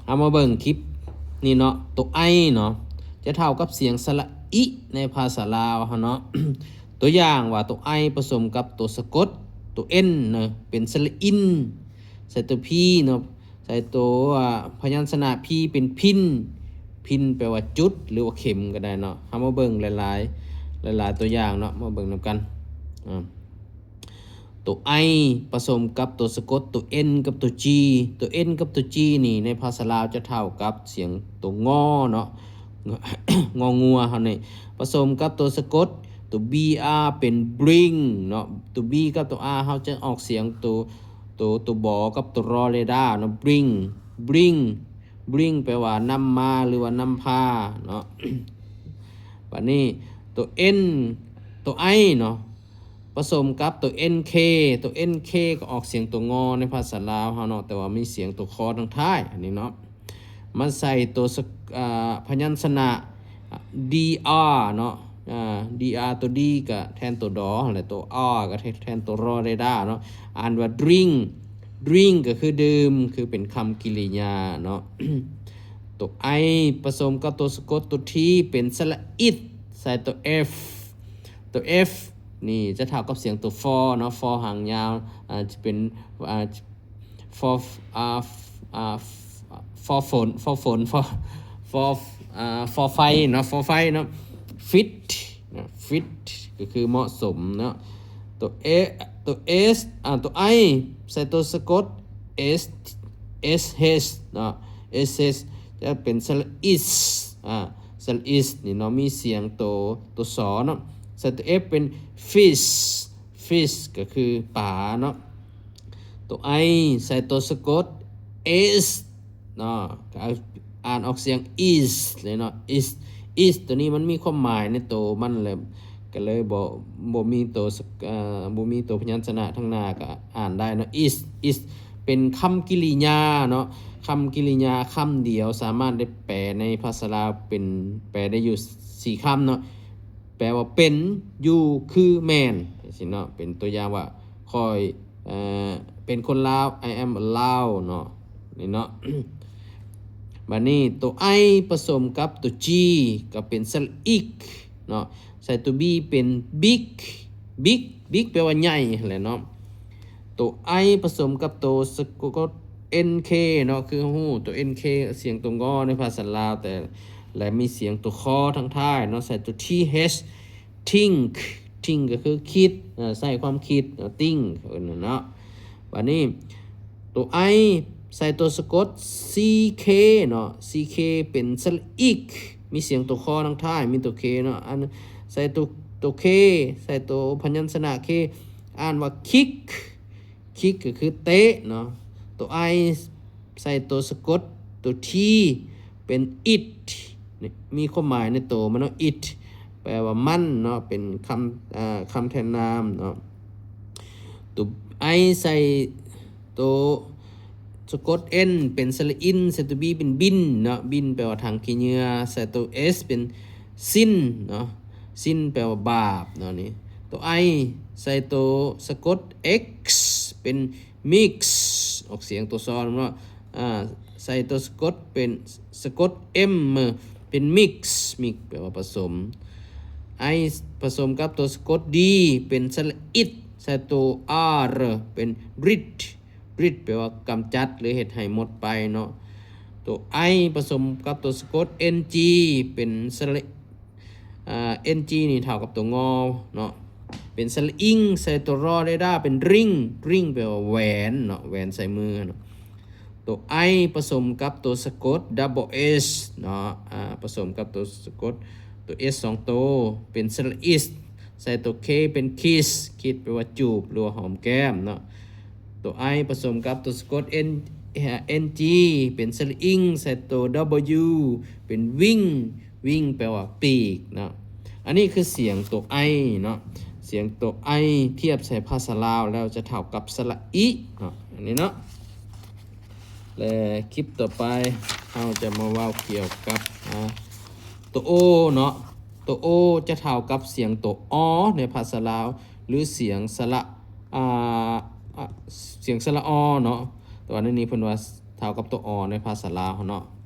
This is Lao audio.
ເຮົາມາເບິ່ງຄລິບນີ້ເນາະ ໂຕ I ເນາະ ຈະເທົ່າກັບສຽງສະຫຼະອິ ໃນພາສາລາວເຮົາເນາະ. ຕົວຢ່າງວ່າ ໂຕ I ປະສົມກັບໂຕສະກົດ ໂຕ N ເນາະ ເປັນສະຫຼະອິນ ໃສ່ໂຕ P ເນາະ ໃສ່ໂຕ ອາ ພະຍັນຊະນະ P ເປັນພິນ ພິນແປວ່າຈຸດ ຫຼືວ່າເຂັມກໍໄດ້ເນາະ. ເຮົາມາເບິ່ງຫຼາຍໆ ຫຼາຍໆຕົວຢ່າງເນາະ ມາເບິ່ງນຳກັນ. ອາ ໂຕ I ປະສົມກັບໂຕສະກົດ ໂຕ N ກັບໂຕ G ໂຕ N ກັບໂຕ G ນີ້ໃນພາສາລາວຈະເທົ່າກັບສຽງໂຕ ງ ເນາະ ງ ງົວເຮົານີ້ ປະສົມກັບໂຕສະກົດ ໂຕ B R ເປັນ bring ເນາະ. ໂຕ B ກັບໂຕ R ເຮົາຈະອອກສຽງໂຕ ໂຕ ໂຕ ບ ກັບໂຕ ຣ ເຣດາເນາະ bring bring bring ແປວ່ານຳມາ ຫຼືວ່ານຳພາເນາະ. ບາດນີ້ໂຕ N ໂຕ I ເນາະ ປະສົມກັບໂຕ N K ໂຕ N K ກໍອອກສຽງໂຕ ງ ໃນພາສາລາວເຮົາເນາະ ແຕ່ວ່າມີສຽງໂຕ ຄ ທາງທ້າຍ ອັນນີ້ເນາະ ມາໃສ່ໂຕສະ ອາ ພະຍັນຊະນະ D R ເນາະ ອາ D R ໂຕ D ກໍແທນໂຕ ດ ຫັ້ນແຫຼະ ໂຕ R ກໍແທນ ແທນໂຕ ຣ ເຣດາເນາະ ອ່ານວ່າ drink drink ກໍຄືດື່ມ ຄືເປັນຄຳກິລິຍາເນາະ. ໂຕ I ປະສົມກັບໂຕສະກົດ ໂຕ T ເປັນສະຫຼະອິດ ໃສ່ໂຕ F ໂຕ F ນີ້ຈະເທົ່າກັບສຽງໂຕ F ເນາະ F ຫາງຍາວ ອາ ຈະເປັນ ອາ F ອາ F ອາ F ຝົນ F ຝົນ F F ອາ F ໄຟເນາະ F ໄຟເນາະ fit ນະ fit ກໍຄືເໝາະສົມເນາະ. ໂຕ A ໂຕ S ອາ ໂຕ I ໃສ່ໂຕສະກົດ S S H ເນາະ S H ຈະເປັນສະຫຼະອິດ ອາ ສະຫຼະອິດນີ້ເນາະ ມີສຽງໂຕ ໂຕ ສ ເນາະ ໃສ່ໂຕ F ເປັນ fish fish ກໍຄືປາເນາະ. ໂຕ I ໃສ່ໂຕສະກົດ S ເນາະ ກໍອ່ານອອກສຽງ is ເລີຍເນາະ is is ໂຕນີ້ມັນມີຄວາມໝາຍໃນໂຕມັນແຫຼະ ກໍເລີຍບໍ່ ບໍ່ມີໂຕສະ ເອີ ບໍ່ມີໂຕພະຍັນຊະນະທາງໜ້າ ກໍອ່ານໄດ້ເນາະ is is ເປັນຄຳກິລິຍາເນາະ ຄຳກິລິຍາຄຳດຽວ ສາມາດໄດ້ແປໃນພາສາລາວເປັນ ແປໄດ້ຢູ່ສີ່ຄຳເນາະ ແປວ່າເປັນ ຢູ່ ຄື ແມ່ນ ຈັ່ງຊີ້ເນາະ. ເປັນຕົວຢ່າງວ່າ ຂ້ອຍ ເອີ ເປັນຄົນລາວ I am a Lao ເນາະ ນີ້ເນາະ. ບາດນີ້ໂຕ I ປະສົມກັບໂຕ G ກໍເປັນສະຫຼະອິກເນາະ ໃສ່ໂຕ B ເປັນ big big big ແປວ່າໃຫຍ່ຫັ້ນແຫຼະເນາະ. ໂຕ I ປະສົມກັບໂຕສະກົດ N K ເນາະ ຄືເຮົາຮູ້ໂຕ N K ສຽງໂຕ ງ ໃນພາສາລາວ ແຕ່ ແລະ ມີສຽງໂຕ ຄ ທາງທ້າຍເນາະ ໃສ່ໂຕ T H think think ກໍຄືຄິດ ເອີ ໃຊ້ຄວາມຄິດເນາະ think ເອີ້ນເນາະ. ບາດນີ້ໂຕ I ໃສ່ໂຕສະກົດ C K ເນາະ C K ເປັນສະຫຼະອິກ ມີສຽງໂຕ ຄ ທາງທ້າຍ ມີໂຕ K ເນາະ ອັນໃສ່ໂຕ ໂຕ K ໃສ່ໂຕພະຍັນຊະນະ K ອ່ານວ່າ kick kick ກໍຄືເຕະເນາະ. ໂຕ I ໃສ່ໂຕສະກົດ ໂຕ T ເປັນ it ນີ້ ມີຄວາມໝາຍໃນໂຕມັນເນາະ it ແປວ່າມັນເນາະ ເປັນຄຳ ເອີ ຄຳແທນນາມເນາະ. ໂຕ I ໃສ່ໂຕສະກົດ N ເປັນສະຫຼະອິນ ໃສ່ໂຕ B ເປັນບິນເນາະ ບິນແປວ່າຖັງຂີ້ເຫຍື້ອ ໃສ່ໂຕ S ເປັນ Sin ເນາະ Sin ແປວ່າບາບເນາະ. ນີ້ໂຕ I ໃສ່ໂຕສະກົດ X ເປັນ mix ອອກສຽງໂຕຊອນເນາະ ອາ ໃສ່ໂຕສະກົດເປັນສະກົດ M ເປັນ mix mix ແປວ່າປະສົມ. I ປະສົມກັບໂຕສະກົດ D ເປັນສະຫຼະອິດ ໃສ່ໂຕ R ເປັນ rid rid ແປວ່າກຳຈັດ ຫຼື ເຮັດໃຫ້ໝົດໄປເນາະ. ໂຕ I ປະສົມກັບໂຕສະກົດ N G ເປັນສະຫຼະ ອາ N G ນີ້ເທົ່າກັບໂຕ ງ ເນາະ ເປັນສະຫຼະອິງ ໃສ່ໂຕ ຣ ເຣດາ ເປັນ ring ring ແປວ່າແຫວນເນາະ ແຫວນໃສ່ມືເນາະ. ໂຕ I ປະສົມກັບໂຕສະກົດ double S ເນາະ ອາ ປະສົມກັບໂຕສະກົດ ໂຕ S ສອງໂຕ ເປັນສະຫຼະອິດ ໃສ່ໂຕ K ເປັນ kiss kiss ແປວ່າຈູບ ຫຼືວ່າຫອມແກ້ມເນາະ. ໂຕ I ປະສົມກັບໂຕສະກົດ N N G ເປັນສະຫຼະອິງ ໃສ່ໂຕ W ເປັນ wing wing ແປວ່າປີກເນາະ. ອັນນີ້ຄືສຽງໂຕ I ເນາະ ສຽງໂຕ I ທຽບໃສ່ພາສາລາວແລ້ວຈະເທົ່າກັບສະຫຼະອິເນາະ ອັນນີ້ເນາະ. ແລະ ຄລິບຕໍ່ໄປເຮົາຈະມາເວົ້າກ່ຽວກັບ ອາ ໂຕ O ເນາະ ໂຕ O ຈະເທົ່າກັບສຽງໂຕ O ໃນພາສາລາວ ຫຼື ສຽງສະຫຼະ ອາ ອາ ສຽງສະຫຼະ O ເນາະ ແຕ່ວ່າໃນນີ້ເພິ່ນວ່າ ເທົ່າກັບຕົວ ອໍ ໃນພາສາລາວເຮົາເນາະ.